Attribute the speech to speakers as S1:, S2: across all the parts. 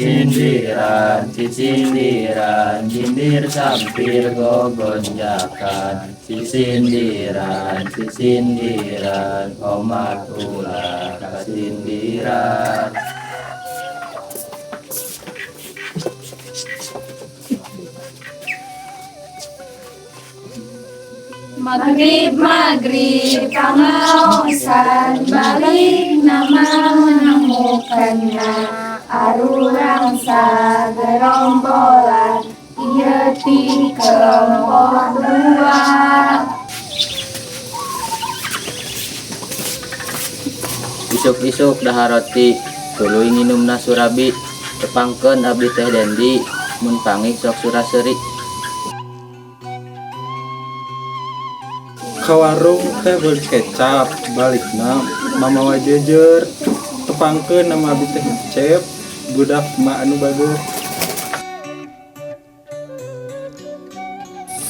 S1: Sisindiran, sisindiran, sindir sampir gogonjakan. Sisindiran, sisindiran, omat ulah kasindiran.
S2: Maghrib maghrib pangaosan, balikna menemukanna arurang sagerombolan ieu ti kelompok dua.
S1: Isuk-isuk dahar roti, tuluy nginumna surabi. Tepangkeun, abdi teh Dendi, mun panggih sok sura-seuri.
S3: Ka warung teh beli kecap, balikna mamawa jeujeur. Tepangkeun, nama abdi teh Cep, budak emak anu bager.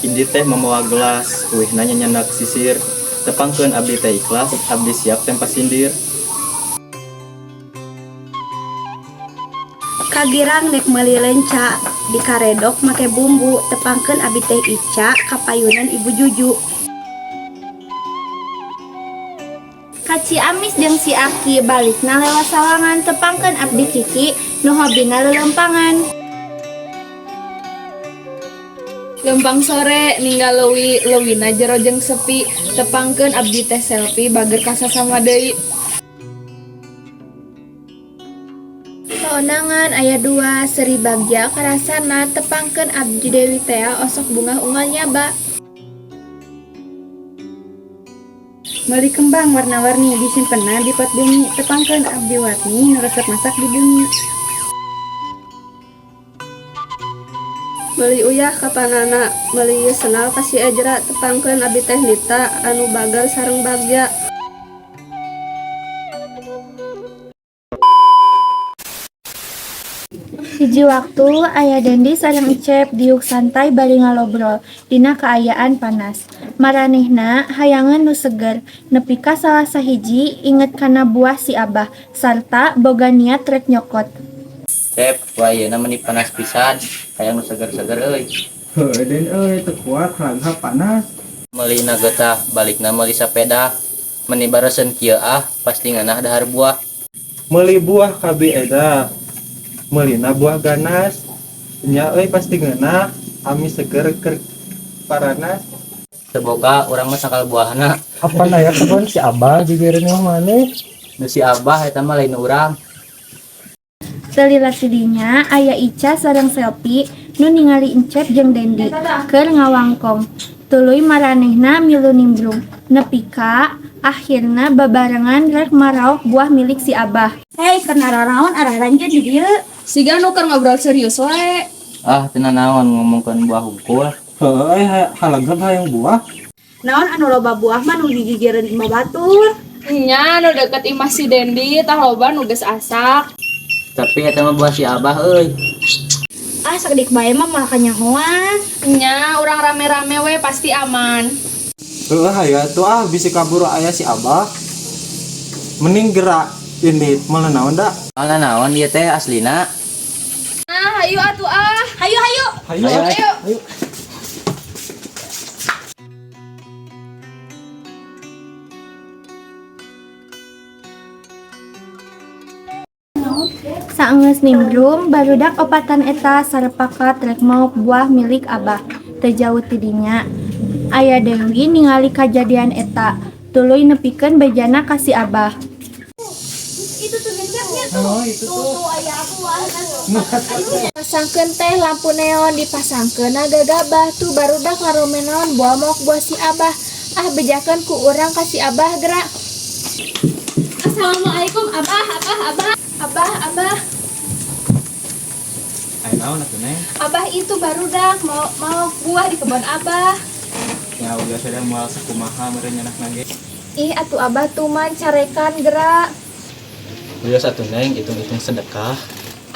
S4: Indit teh mamawa gelas, uihna nyandak sisir. Tepangkeun, abdi teh Ikhlas, abdi siap tempa sindir.
S5: Ka girang dek meuli leunca, dikaredok make bumbu. Tepangkeun, abi teh Ica, kapayunan Ibu Juju.
S2: Ka Ciamis jeung si Aki, balikna lewat Sawangan. Tepangkeun, abdi Kiki, nu hobina lelempangan.
S6: Lempang sore ninggal leuwi, leuwina jero jeung sepi. Tepangkeun, abdi teh Selfie, bager ka sasama deui.
S2: Kaonangan aya dua, Seri Bagja karasana. Tepangkeun, abdi Dewi tea, osok bungah unggal nyaba.
S5: Meuli kembang warna-warni, disimpenna di pot bumi. Tepangkeun, abdi Warni, nu resep masak di bumi.
S7: Meuli uyah ka panana, meuli sendal ka si Ejra. Tepangkeun, abdi teh Nita, anu bager sareng bagja.
S2: Hiji waktu aya Dendi sareng Ecep diuk santai bari ngalobrol dina kaayaan panas. Maranehna hayangeun nu seger, nepi ka salah sahiji inget kana buah si Abah sarta boga niat rek nyokot.
S1: Cep, wah, ayeuna meni panas pisan, hayang nu seger-seger euy.
S3: Heuh, Den euy, teu kuat harga panas.
S1: Meulina getah, balikna meuli sapeda. Meni bareuseun kieu ah, pasti ngeunah dahar buah.
S3: Meuli buah ka Bi Eda, meulina buah ganas. Nya euy, pasti ngeunah, amis seger keur paranas.
S1: Teu boga urang mah sangkal buahna.
S8: Apa aya kebon si Abah gigireun mah maneh?
S1: Nu si Abah eta mah, lain urang.
S2: Teu lila ti dinya aya Ica sareng Selpi nu ningali Encep jeung Dendi keur ngawangkong. Tuluy maranehna milu nimbrung nepi ka akhirna babarengan rek maraok buah milik si Abah.
S5: Hei, keur naraon araranjeun di dieu?
S6: Siga nu keur ngobrol serius wae.
S1: Ah, teu naon, ngomongkeun buah hungkul.
S3: Heuh euy, halageun hayang buah.
S5: Naon anu loba buah mah nu digigireun imah batur?
S6: Nya nu deket imah si Dendi tah loba nu geus asak.
S1: Tapi eta mah buah si Abah euy.
S5: Ah, sakedik bae mah moal kanyahoan.
S6: Nya urang rame-rame we, pasti aman.
S3: Heuh, hayu atuh ah, bisi kaburu aya si Abah. Mending gerak indit, moal naon da.
S1: Malah naon ieu teh aslina?
S6: Nah, hayu atuh ah.
S5: Hayu hayu.
S3: Hayu.
S1: Hayu.
S6: Ayo.
S3: Hayu.
S2: Saenggeus nimbrung, barudak opatan eta sarepakat rek maok buah milik Abah. Teu jauh ti dinya aya Dewi ningali kajadian eta, tuluy nepikeun bejana ka si Abah.
S5: Itu tuh ngecepnya tuh.
S3: Oh, itu
S5: Tuh,
S3: tuh.
S5: tuh aya buah.
S2: Pasangkeun teh lampu neon, dipasangkeun gagabah. Tuh barudak ngaromen naon, buah maok buah si Abah. Ah, bejakeun ku urang ka si Abah gerak.
S6: Assalamualaikum, Abah, Abah, Abah. Abah, Abah.
S4: Aya naon atuh, Neng?
S6: Abah, itu barudak mau mau buah di kebun Abah.
S4: Ya udah, sedang moal sakumaha meureun nyandak ge.
S6: Ih, atuh Abah tuman, carekan gerak.
S4: Wios atuh, Neng, hitung-hitung sedekah.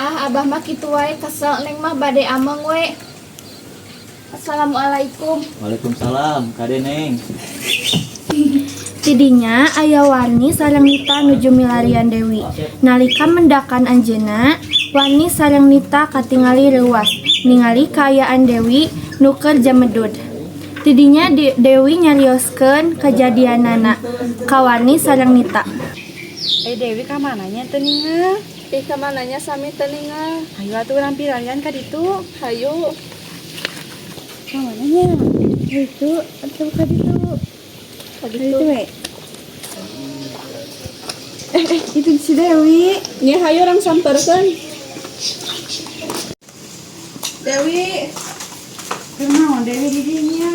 S6: Ah, Abah mah kitu wae, kesel Neng mah, bade ameng we. Assalamualaikum.
S4: Waalaikumsalam, kade, Neng.
S2: Tidinya aya Warni sareng Nita nuju milarian Dewi. Nalika mendakan anjeunna, Wani sareng Nita katingali reuwas ningali kaayaan Dewi nu keur jamedud. Tidinya Dewi nyarioskeun kajadianana ka Wani sareng Nita.
S5: Eh, Dewi ka mana nya teu ningal?
S7: Ih, ka mana nya, sami teu ningal.
S5: Hayu atuh urang pirarian ka ditu.
S7: Hayu.
S5: Ka mana nya? Itu atau ka ditu?
S7: Ka
S5: Ka
S7: ditu.
S5: ditu we. Eh, eh, itu si Dewi.
S7: Nya, hayu urang samperkeun. Dewi.
S5: Kunaon Dewi di dinya?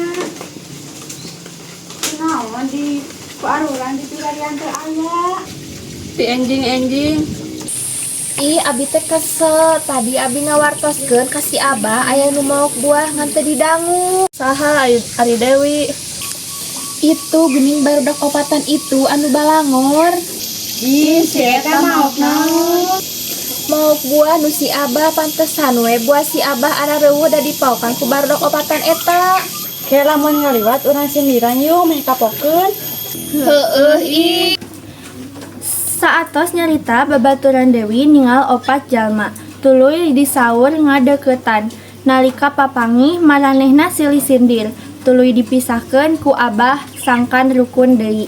S5: Kunaon di ku arurang di pirarian teu aya?
S7: Ti enjing-enjing.
S6: Ih, abi teh kesel. Tadi abi ngawartoskeun ka si Abah aya nu maok buah ngan teu didangu.
S7: Saha ari, ari Dewi?
S6: Itu geuning barudak opatan itu anu balangor.
S5: Ih, si eta maok naon?
S6: Maok buah nu si Abah, pantesan we buah si Abah arareuweuh da dipaokan ku barudak opatan eta.
S5: Ke lamun ngaliwat urang sindiran yuk meh kapokeun.
S6: Heueuh ih.
S2: Saatos nyarita, babaturan Dewi ningal opat jalma. Tuluy disaur ngadeukeutan. Nalika papanggih, maranehna silih sindir. Tuluy dipisahkeun ku Abah sangkan rukun deui.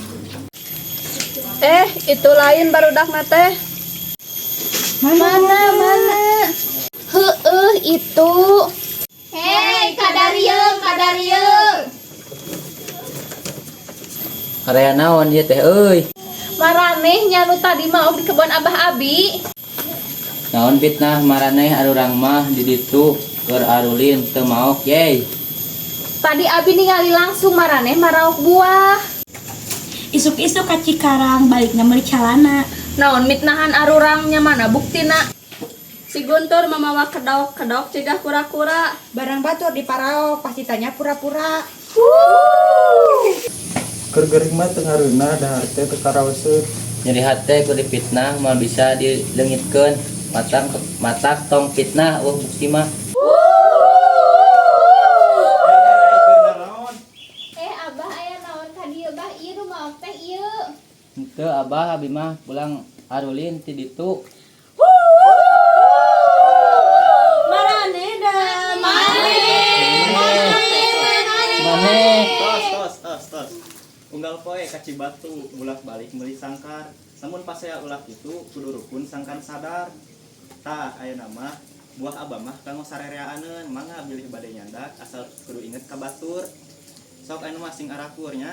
S7: Eh, itu lain barudakna teh.
S6: Mana mana? Heueuh itu. Hei, kadarieu, kadarieu.
S1: Karaya naon ieu teh euy?
S6: Maraneh nya nu tadi maok di kebon Abah abi.
S1: Naon fitnah maraneh, arurang mah di ditu keur arulin, teu maok yey.
S6: Tadi abi ningali langsung maraneh maraok buah.
S2: Isuk-isuk ka Cikarang, balikna meuli calana.
S6: Naon mitnahan arurangnya, mana buktina?
S7: Si Guntur mamawa kedok-kedok cigah kura-kura.
S5: Barang batur di parao pasti tanya pura-pura.
S3: Keur gering mah teu ngareunah, dahar teh teu karaoseun.
S1: Nyeri hate ku dipitnah moal bisa dileungitkeun. Matang matak tong fitnah, euweuh bukti mah.
S6: Eh, Abah, aya naon ka dieu, Bah? Ieu nu maok teh ieu.
S1: Henteu, Abah, abi mah pulang arulin ti ditu.
S7: Maraneh dah.
S1: Maneh.
S4: Tos, tos, tos, tos. Unggal poe ka Cibatu, bulak-balik meuli sangkar. Namun pasea ulah kitu, kudu rukun sangkan sadar. Tah, ayeuna mah buah abah mah kanggo sarereaaneun, mangga bilih bade nyandak asal kudu inget ka batur. Sok anu mah sing arakur nya.